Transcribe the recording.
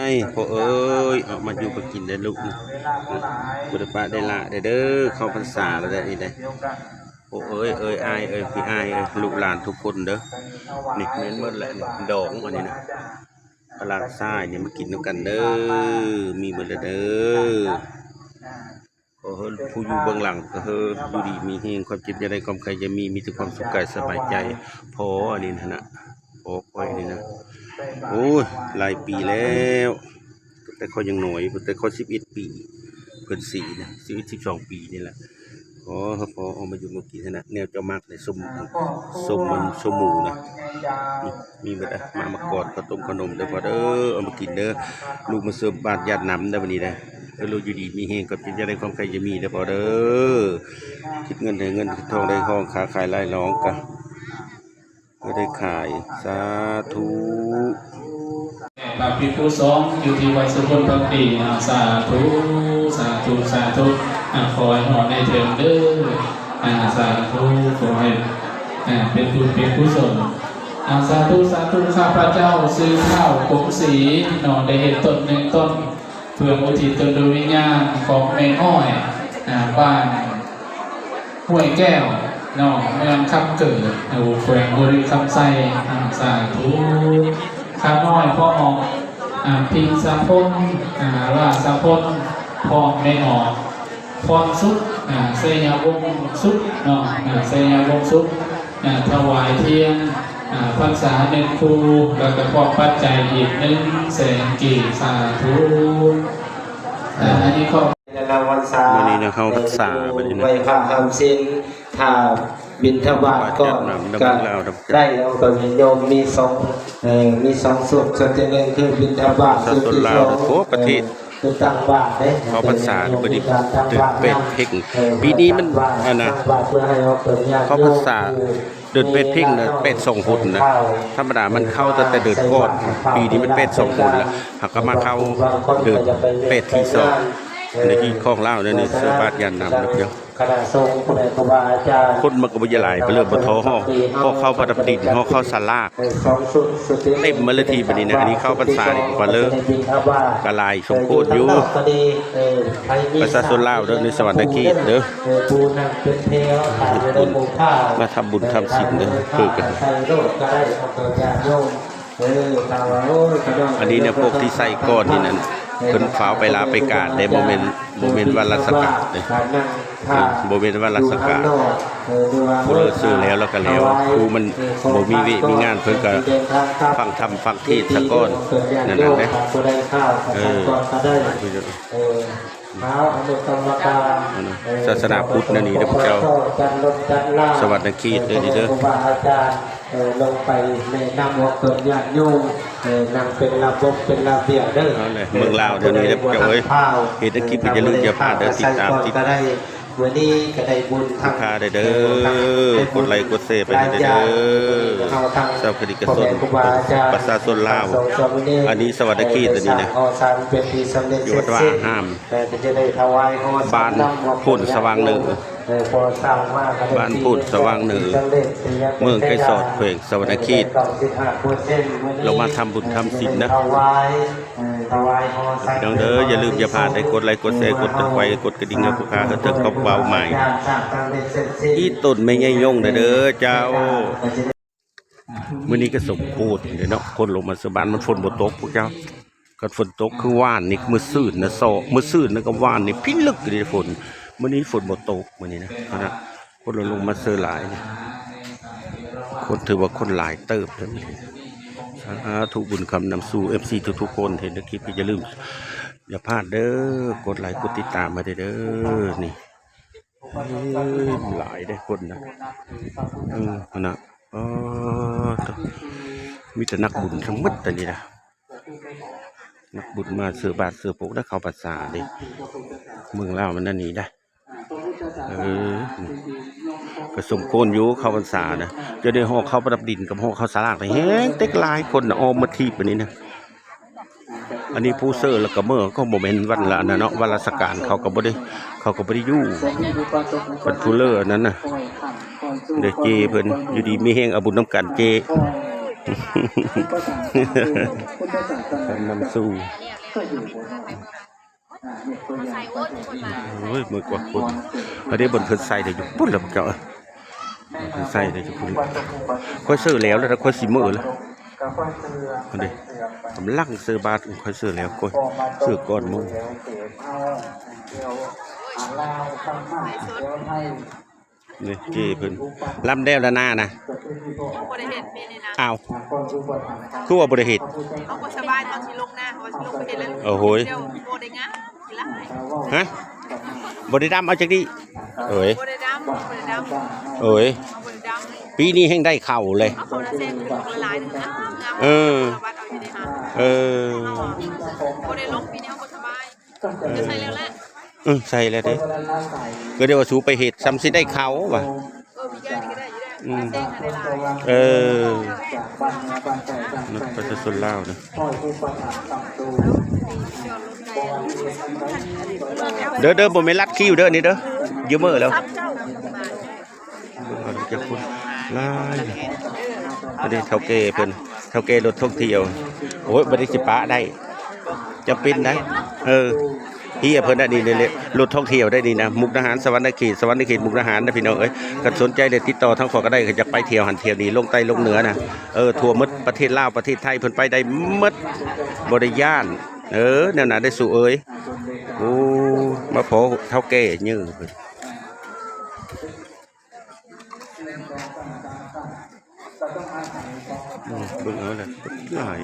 ນີ້ ພໍ່ເອີຍ ເອົາມາຢູ່ມາກິນເດີລູກ ບໍ່ໄດ້ປະໄດ້ລະເດີ ເຂົ້າພັນສາແລ້ວເດີນີ້ເດີ ພໍ່ເອີຍ ເອີຍ ອ້າຍເອີຍ ພີ່ອ້າຍເອີຍ ລູກຫຼານທຸກຄົນເດີ ນີ້ແມ່ນໝົດແຫຼະ ດອງອັນນີ້ນະ ຫຼານຊາຍນີ້ມາກິນນຳກັນເດີ ມີໝົດແລ້ວເດີ. ຂໍໃຫ້ຜູ້ຢູ່ເບື້ອງຫຼັງ ກໍຄືຢູ່ດີມີແຮງ ຄວາມເຈັບຢ່າໄດ້ ຄວາມໄຂ້ຢ່າມີ ມີແຕ່ຄວາມສຸກກາຍສະບາຍໃຈ. ພໍ່ອັນນີ້ຫັ້ນນະ ພໍ່ຂ້ອຍນີ້ນະ ໂອ້ຍ ຫຼາຍປີແລ້ວ ຕັ້ງແຕ່ຂ້ອຍຍັງນ້ອຍ ຕັ້ງແຕ່ຂ້ອຍສິບເອັດປີ ເພິ່ນເສຍນະ ສິບເອັດ ສິບສອງປີນີ້ແຫຼະ. ຂໍໃຫ້ພໍ່ເອົາມາຢູ່ມາກິນຫັ້ນນະ ແນວເຈົ້າມັກ ໄດ້ສົມ ສົມມັນສົມໝູນະ ມີໝົດເດີ ໝາກ ໝາກກອດ ເຂົ້າຕົ້ມເຂົ້າໜົມເດີພໍ່ເດີ ເອົາມາກິນເດີ ລູກມາເສີມບາດຢາດນ້ຳເດີ ບັດນີ້ເດີ ເອີ ລູກຢູ່ດີມີແຮງ ຄວາມເຈັບຢ່າໄດ້ ຄວາມໄຂ້ຢ່າມີເດີພໍ່ເດີ ຄິດເງິນໄດ້ເງິນ ຄິດທອງໄດ້ທອງ ຄ້າຂາຍຫຼາຍຫຼອງກະ ກໍໄດ້ຂາຍ ສາທຸ. ພະພິກຂຸສົງຢູ່ທີ່ວັດສຸພົນພັກດີ ອາ ສາທຸ ສາທຸ ສາທຸ ອາ ຂໍໃຫ້ຮອດໃຫ້ເຖິງເດີ ອາ ສາທຸ ຂໍໃຫ້ ອາ ເປັນບຸນເປັນກຸສົນ ອາ ສາທຸ ສາທຸ ຂ້າພະເຈົ້າຊື່ທ້າວກົງສີເນາະ ໄດ້ເຮັດຕົ້ນໜຶ່ງຕົ້ນ ເພື່ອອຸທິດດວງວິນຍານຂອງແມ່ອ້ອຍ ອາ ບ້ານຫ້ວຍແກ້ວເນາະ ເມືອງຄຳເກີດ ແຂວງບໍລິຄຳໄຊ ອາ ສາທຸ ຂ້ານ້ອຍພໍ່ອອກ ອາ ພິງສະພົນ ອາ ລາຊະພົນ ພ້ອມແມ່ອອກ ພອນສຸກ ອາ ໄຊຍະວົງສຸກເນາະ ອາ ໄຊຍະວົງສຸກ ອາ ຖວາຍທຽນ ອາ ພັນສາໜຶ່ງຄູ່ ແລ້ວກໍພ້ອມປັດໄຈອີກໜຶ່ງແສນກີບ ສາທຸ ອາ ອັນນີ້ຂໍ ມື້ນີ້ນະ ເຮົາພັນສາ ບັດນີ້ນະ ໄຫວ້ພະຫ້າມສິນ ຖ້າບິນທະບາດກ່ອນກໍໄດ້ ເອົາກໍໂຍມມີສອງ ເອີ ມີສອງຊຸດ ຊຸດທີໜຶ່ງຄືບິນທະບາດ ປະຊາຊົນລາວທົ່ວປະເທດ ເອີ ຄືຕັ້ງບາດເດ້ ເຂົ້າພັນສາ ເພິ່ນນີ້ເດືອນແປດເພັງ ເອີ ປີນີ້ມັນ ອັນນະ ເຂົ້າພັນສາເດືອນແປດເພັງນະ ແປດສອງຫົນນະ ທຳມະດາມັນເຂົ້າຕັ້ງແຕ່ເດືອນກ່ອນ ປີນີ້ມັນແປດສອງຫົນລະ ຫາກກໍມາເຂົ້າເດືອນແປດທີສອງ ໃນຮີດຂອງລາວເດີນີ້ ເສີບາດຢາດນ້ຳເດີ ຄະນະສົງ ຄູແມ່ຄູບາອາຈານ ຄົນມັນກໍບໍ່ຢາກຫຼາຍ ກໍເລີຍບໍ່ທໍຫໍ່ ຫໍ່ເຂົ້າປະດັບດິນ ຫໍ່ເຂົ້າສາລາກ ເຕັມມາເລີຍທີບັດນີ້ນະ ອັນນີ້ເຂົ້າພັນສານີ້ກໍເລີຍ ກໍຫຼາຍສົມຄວນຢູ່ ປະຊາຊົນລາວເດີ ໃນສະຫວັນນະເຂດເດີ ມາທຳບຸນທຳສິນເດີ ຄືກັນ ອັນນີ້ນະ ພວກທີ່ໃສ່ກ່ອນນີ້ນັ້ນ ເພິ່ນຟ້າວໄປລາໄປການເດ້ ບໍ່ແມ່ນ ບໍ່ແມ່ນວ່າລາຊະການເດ້ ເອີ ບໍ່ແມ່ນວ່າລາຊະການ ຜູ້ລະເຊີແລ້ວ ແລ້ວກໍແລ້ວ ຜູ້ມັນບໍ່ມີວຽກມີງານ ເພິ່ນກໍຟັງທຳຟັງເທດສາກ່ອນ ນັ້ນເດ້ ເອີ ສາສະໜາພຸດແນວນີ້ເດີພວກເຈົ້າ ສະຫວັນນະເຂດເດີນີ້ເດີ ເອີ ເອີ ລົງໄປແນະນຳອອກຕົນຍາດໂຍມ ເອີ ນັ່ງເປັນລະບົບເປັນລະບຽບເດີ ເອົາແຫຼະ ເມືອງລາວດຽວນີ້ເດີພວກເຈົ້າເອີຍ ເຮັດໃຫ້ຄລິບ ຢ່າລືມຢ່າພາດເດີ ຕິດຕາມຕິດ ມື້ນີ້ກໍໄດ້ບຸນທັງ ເດີ ກົດໄລກົດແຊໄປເດີ ຊາວຄະນິກະຊົນ ປະຊາຊົນລາວ ອັນນີ້ສະຫວັນນະເຂດ ອັນນີ້ນະ ຢູ່ວັດວາອາຮາມ ເອີ ກໍຈະໄດ້ຖວາຍຫໍສັງ ບ້ານໂພນສະຫວ່າງເໜີ ເອີ ພໍສ້າງມາກໍໄດ້ ບ້ານໂພນສະຫວ່າງເໜີ ເມືອງໄກສອດ ແຂວງສະຫວັນນະເຂດ ເກົ້າສິບຫ້າເປີເຊັນ ລາວມາທຳບຸນທຳສິນນະ ເອີ ຖວາຍຫໍສັງ ພີ່ນ້ອງເດີ ຢ່າລືມຢ່າພາດເດີ ກົດໄລກົດແຊ ກົດໄຂ ກົດກະດິ່ງໃຫ້ພວກຂ້າເຖິງກັບເປົ້າໝາຍ ອີ່ຕົນແມ່ໃຫຍ່ຍົງເດີເຈົ້າ. ມື້ນີ້ກໍສົມໂພດເດ້ເນາະ ຄົນລົງມາເຊີບາດ ມັນຝົນບໍ່ຕົກພວກເຈົ້າ ຄັນຝົນຕົກຄືວານນີ້ ມື້ຊືນນະ ເຊາະ ມື້ຊືນນະກັບວານນີ້ພິລຶກເດ້ຝົນ ມື້ນີ້ຝົນບໍ່ຕົກມື້ນີ້ນະ ຄົນລົງມາເຊີຫຼາຍ ຄົນຖືວ່າຄົນຫຼາຍເຕີບເດ້ ສາທຸ ບຸນຄຳນຳສູ່ ເອັຟຊີ ທຸກໆຄົນ ເຫັນຄລິບກໍຢ່າລືມຢ່າພາດເດີ ກົດໄລກົດຕິດຕາມໃຫ້ເດີ ນີ້ ຫຼາຍເດ້ຄົນນະ ເອີ ຫັ້ນນະ ເອີ ມີແຕ່ນັກບຸນທັງໝົດອັນນີ້ນະ ນັກບຸນມາເຊີບາດເຊີໂພກໄດ້ເຂົ້າພັນສາເດ້ ເມືອງລາວມັນອັນນີ້ໄດ໋ ເອີ ກໍສົມຄວນຢູ່ເຂົ້າພັນສານະ ຈະໄດ້ຫໍ່ເຂົ້າປະດັບດິນກັບຫໍ່ເຂົ້າສາລາກນີ້ແຮງເຕັກຫຼາຍຄົນນະ ອອກໝົດທີບອັນນີ້ນະ. ອັນນີ້ຜູ້ເຊີແລ້ວກໍເມືອ ກໍບໍ່ແມ່ນວັນລະອັນນັ້ນເນາະ ວັນລາຊະການເຂົາກໍບໍ່ໄດ້ ເຂົາກໍບໍ່ໄດ້ຢູ່ ເພິ່ນຜູ້ເລີອັນນັ້ນນະ ເດີເຈ້ເພິ່ນ ຢູ່ດີມີແຮງ ເອົາບຸນນຳກັນເຈ້ ນຳສູ່ ໂອ້ຍ ມື້ກວ່າຄົນ ອັນນີ້ບ່ອນເພິ່ນໃສ່ໄດ້ຢູ່ພຸ້ນລະ ເຈົ້າ ເພິ່ນໃສ່ໄດ້ຢູ່ພຸ້ນ ຂ້ອຍຊື້ແລ້ວ ແລ້ວຂ້ອຍຊິມື້ລະ ອັນນີ້ກຳລັງຊື້ບາດ ຂ້ອຍຊື້ແລ້ວ ຂ້ອຍຊື້ກ່ອນໝູ່ ນີ້ເຈ້ເພິ່ນລຳແລ້ວລະນານະ ບໍ່ໄດ້ເຮັດປີນີ້ນະ ອ້າວ ຄືວ່າບໍ່ໄດ້ເຮັດ ເຮົາບໍ່ສະບາຍຕອນຊິລົງນາ ເຮົາວ່າຊິລົງໄປເຮັດແລ້ວ ໂອ້ໂຫຍ ບໍ່ໄດ້ງາມ ຂີ້ລ້າຍ ຮະ ບໍ່ໄດ້ດຳເອົາຈັກນີ້ ໂອ້ຍ ບໍ່ໄດ້ດຳ ບໍ່ໄດ້ດຳ ໂອ້ຍ ເຮົາບໍ່ໄດ້ດຳ ປີນີ້ແຮ່ງໄດ້ເຂົ້າເລີຍ ເອົາເຂົ້າລະແຊງຂຶ້ນຫຼາຍໜຶ່ງ ງາມ ເອີ ເອົາຢູ່ໃນຫັ້ນ ເອີ ເຮົາບໍ່ໄດ້ລົງ ປີນີ້ເຮົາບໍ່ສະບາຍ ເອີ ຈະໃສ່ແລ້ວແຫຼະ ເອີ ໃສ່ແລ້ວເດ້ ກໍໄດ້ວ່າສູໄປເຮັດ ສ່ຳຊິໄດ້ເຂົ້າວ່າ ເອີ ມີແກ້ນີ້ກໍໄດ້ຢູ່ເດ້ ອືມ ແຊງຫັ້ນໄດ້ຫຼາຍ ເອີ ປະຊາຊົນລາວນະ ເດີ ເດີ ບໍ່ແມ່ນລັດຄິວເດີ ນີ້ເດີ ຢູ່ມື້ແລ້ວ ເບິ່ງເອົາເດີ ຈັກຄົນຫຼາຍ ອັນນີ້ເຖົ້າແກ່ເພິ່ນ ເຖົ້າແກ່ລົດທ່ອງທ່ຽວ ໂອ້ຍ ບໍ່ໄດ້ຊິປະໄດ້ ຈຳເປັນໄດ໋ ເອີ ເຮຍເພິ່ນໄດ໋ນີ້ ເລ ລົດທ່ອງທ່ຽວໄດ໋ນີ້ນະ ມຸກດາຫານ ສະຫວັນນະເຂດ ສະຫວັນນະເຂດ ມຸກດາຫານນະ ພີ່ນ້ອງເອີຍ ຄັນສົນໃຈໄດ້ຕິດຕໍ່ທາງຂ້ອຍກໍໄດ້ ຄັນຢາກໄປທ່ຽວຫັ້ນທ່ຽວນີ້ ລົງໃຕ້ລົງເໜືອນະ ເອີ ທົ່ວໝົດປະເທດລາວ ປະເທດໄທ ເພິ່ນໄປໄດ້ໝົດ ບໍ່ໄດ້ຢ້ານ ເອີ ແນວນັ້ນໄດ໋ສູເອີຍ ໂອ້ ມາພໍເຖົ້າແກ່ເຍີ ອືມ ເບິ່ງເອົາແຫຼະ ຫຼາຍ